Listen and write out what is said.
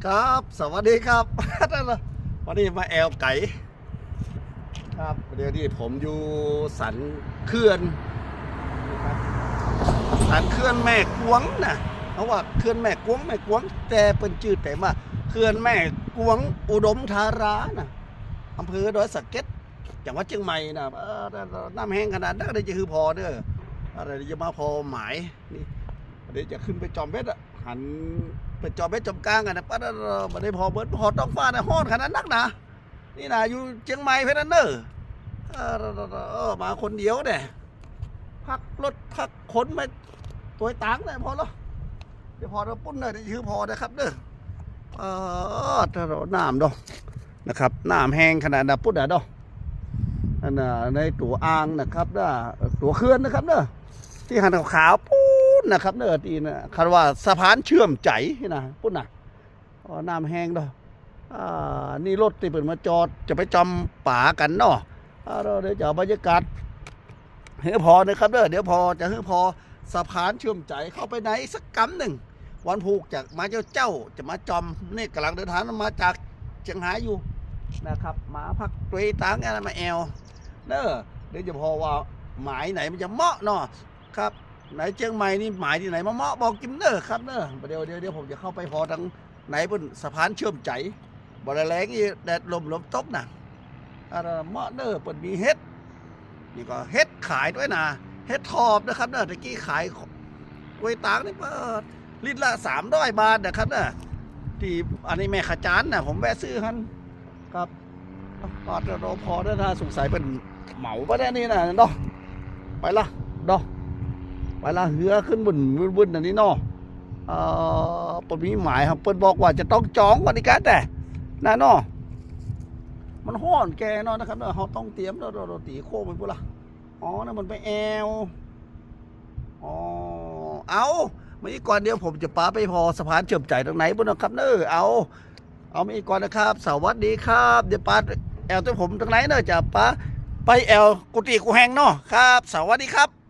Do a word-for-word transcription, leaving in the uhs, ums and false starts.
ครับ สวัสดีครับ วันนี้มาแอ่วไก๋ครับ เดี๋ยวนี้ผมอยู่สันเขื่อนนะครับ สันเขื่อนแม่กวงนะ เขาว่าเขื่อนแม่กวง แม่กวง แต่เปิ้นจื้อเต๋มว่าเขื่อนแม่กวงอุดมธารานะ อำเภอดอยสะเก็ด จังหวัดเจียงใหม่นะ เออ น้ำแฮงขนาดนั้น เดี๋ยวจะหื้อผ่อเน่อ เดี๋ยวจะมาผ่อหมายนี่ เดี๋ยวจะขึ้นไปจอมเพชรอะ หันไปจอมเพชรจอมกลางอะนะ ป๊าด บ่ได้ผ่อเบิด ผ่อต๊องฟ้านะ ฮ้อนขนาดนักนะ นี่นะ อยู่เจียงใหม่เพชรนั่นเน่อ เออ เออ มาคนเดียวเนี่ย พักรถพักขนมาตวยตางเนี่ย ผ่อแล้ว เดี๋ยวผ่อเน่อ ปุ้นเน่อ เดี๋ยวหื้อผ่อนะครับเน่อ เออ ถ้าเราน้ำดอกนะครับ น้ำแฮงขนาดนั้น ปุ้นน่ะดอก อันน่ะ ในตั๋วอ่างนะครับเน่อ ตั๋วเขื่อนนะครับเน่อ ตี้หันขาวๆ ปุ้นนะครับเน่อ ตี้น่ะ คันว่าสะพานเชื่อมใจ๋นะ ปุ้นน่ะ อ๋อ น้ำแฮงดอก อ่า นี่รถตี้เปิ้นมาจอด จะไปจอมป๋ากั๋นเนาะ อ่า เดี๋ยวจะเอาบรรยากาศหื้อผ่อนะครับเน่อ เดี๋ยวผ่อจะหื้อผ่อสะพานเชื่อมใจ๋เข้าไปในสักกำนึ่ง วันพูกจะมาเจ๊าๆ จะมาจอม นี่ก่ำลังเดินตางมาจากเจียงฮายอยู่นะครับ มาพักตวยตางเนี่ย มาแอ่วเน่อ เดี๋ยวจะผ่อว่าหมายไหนมันจะเหมาะเนาะครับ ในเจียงใหม่นี่หมายตี้ไหนมาเหมาะบอกกิมเน่อครับเน่อ เดี๋ยว เดี๋ยว เดี๋ยวผมจะเข้าไปผ่อตางในปุ้น สะพานเชื่อมใจ๋ บ่ได้แลงอี้ แดดล่มลมตกนะ อ่า เหมาะเน่อ เปิ้นมีเห็ด นี่ก็เห็ดขายตวยนะ เห็ดถอบนะครับเน่อ ตะกี้ขายตวยตางนี่ เอ่อ ลิตรละสามร้อยบาทนะครับเน่อ ตี้อันนี้แม่ขจานนะ ผมแวะซื้อหั้นครับ ปาด รอผ่อเน่อนะ สงสัยเปิ้นเหมาไปแล้วนี่นะเนาะ ไปละเนาะ ไปละ เฮือขึ้นบึ้นๆ อันนี้เนาะ เอ่อ เปิ้นมีหมายครับ เปิ้นบอกว่าจะต้องจองก่อนดีกว่า แต่นะเนาะ มันฮ้อนแก่เนาะนะครับเนาะ เฮาต้องเตรียมเนาะ เดี๋ยว เดี๋ยวตี๋โค้งไปปุ้นละ อ๋อ นั่นมันไปแอ่ว อ๋อ เอา มาอีกก่อน เดี๋ยวผมจะปาไปผ่อสะพานเชื่อมใจ๋ตางในปุ้นนะครับเน่อ เอา เอามาอีกก่อนนะครับ สวัสดีครับ เดี๋ยวปาแอ่วตวยผมตางในเน่อ จะปาไปแอ่วกู้ตี้กู้แห่งเนาะ ครับ สวัสดีครับ